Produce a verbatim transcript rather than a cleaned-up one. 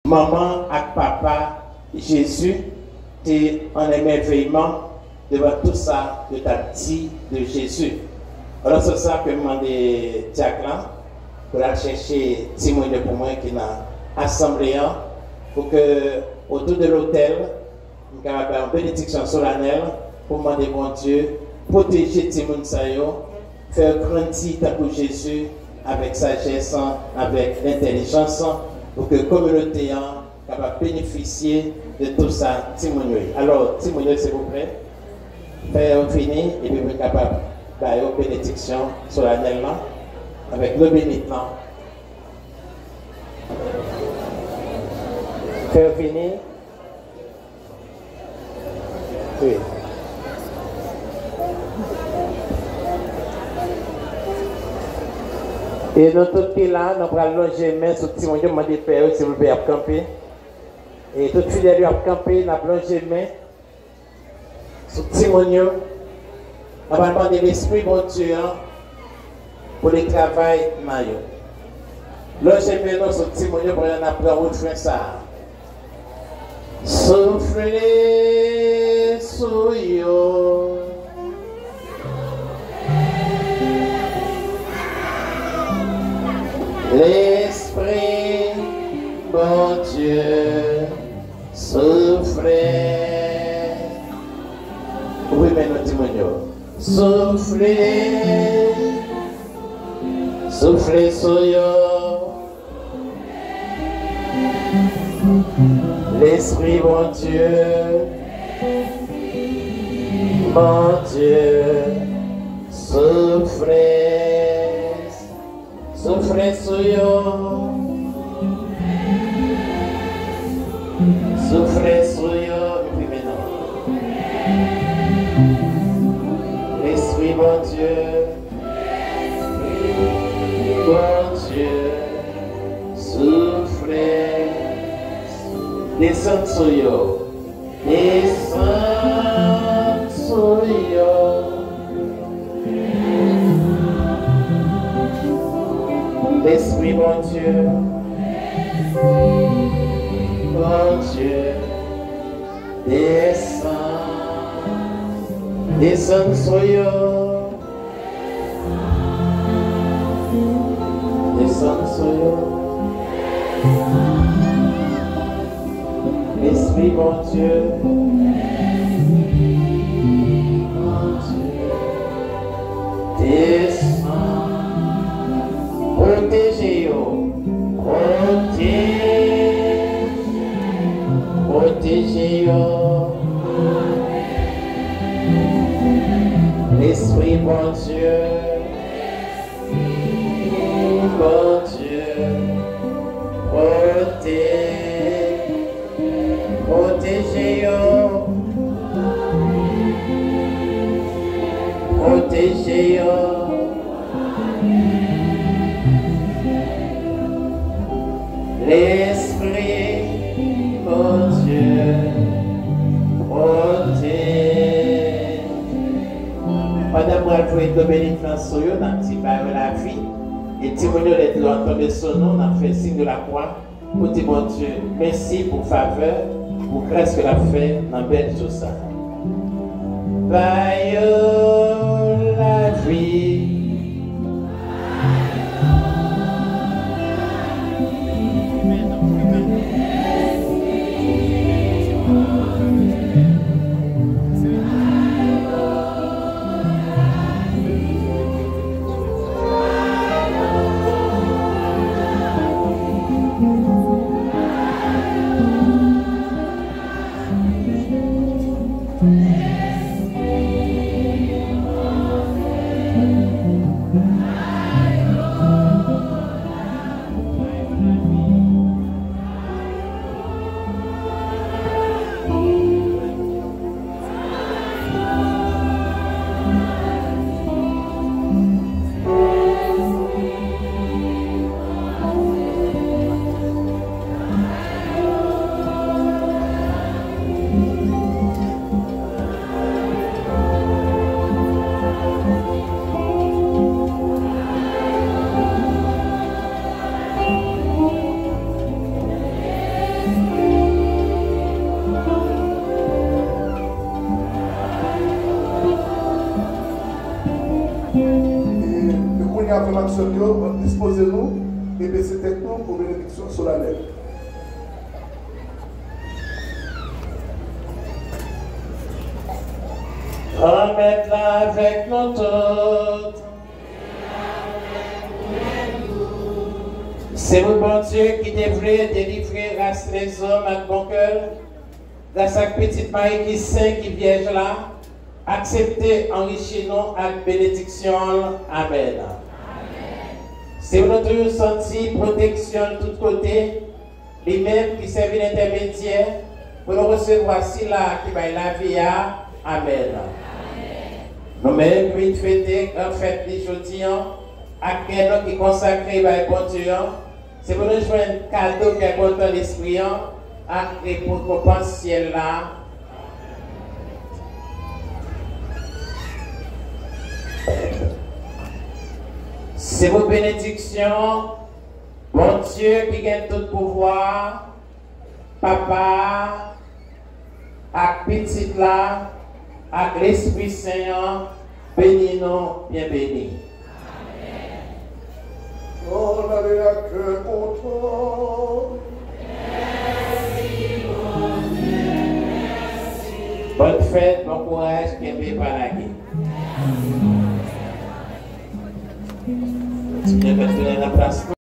Manman ak papa Jezi te an emèveyman devan tout sa yo t ap di de Jezi. Alò, se sa ke m mande dyak lan pou l al chèche timoun yo pou mwen ki nan asanble an, pou ke, otou de lotèl, m kapab bay yon benediksyon solanèl pou m mande Bondye pwoteje timoun sa yo, fè yo grandi tankou Jezi, avèk sajès, avèk entèlijans, pou ke kominote an kapab benefisye de tout sa timoun yo ye. Alò, timoun yo, silvouplè, fè yo vini, epi pou n kapab ba yo benediksyon solanèl lan, avèk dlo benit lan. Fè yo vini. Wi. E nou tout ki la, nou pral lonje men sou timoun yo, mande pè yo, silvouplè, y ap kanpe. E tout fidèl yo ap kanpe, n ap lonje men sou timoun yo. N ap mande Lespri Bondye an pou li travay nan yo. Lonje men nou sou timoun yo pandan n ap pran refren sa a. Soufle sou yo. Lespri Bondye. Soufle. Ouvri men nou, timoun yo. Soufle. Soufle sou yo. Lespri Bondye. Bondye. Soufle. Soufle sou yo. Soufle sou yo. Epi men nou. Lespri Bondye. Bondye. Soufle. Desann sou yo. Desann sou yo. Lespri Bondye. Bondye. Desann. Desann sou yo. Desann sou yo. Lespri Bondye. Bondye. Desann. Pwoteje yo. Pwoteje. Pwoteje yo. Lespri Bondye. Bondye, pwote-, pwoteje yo. Pwoteje yo. Lespri Bondye, pwoteje. Pandan m pral voye dlo benediksyon sou yo, n ap di ba yo lavi. E timoun yo, lè dlo a tonbe sou nou, n ap fè siy de lakwa pou di Bondye mèsi pou favè, pou gras ke l ap fè nan bèl jou sa. Ba yo lavi. Sè m yo, n ap dispoze nou e bese tèt nou pou benediksyon solanèl. Granmèt la avèk nou tout. Se pou Bondye ki te vle delivre ras lèzòm ak bon kè l, gras ak Pitit Mari ki sen, ki vyèj la, aksepte anrichi nou ak benediksyon l. Amèn. Se pou nou toujou santi pwoteksyon l tout kote, li menm ki sèvi d entèmedyè pou nou resevwa sila ki bay lavi a. Amèn. Nou menm ki vin fete gran fèt li jodi an, ak kè nou ki konsakre bay Bondye an, se pou nou jwenn kado kè kontan Lespri an ak rekonpans syèl la. Se pou benediksyon Bondye ki gen tout pouvwa, Papa a, ak Pitit la, ak Lespri Sen an, beni nou byen beni. Ann ale ak kè kontan. Bòn fèt, bon kouraj, kenbe pa lage. Ti mèt tounen nan plas nou.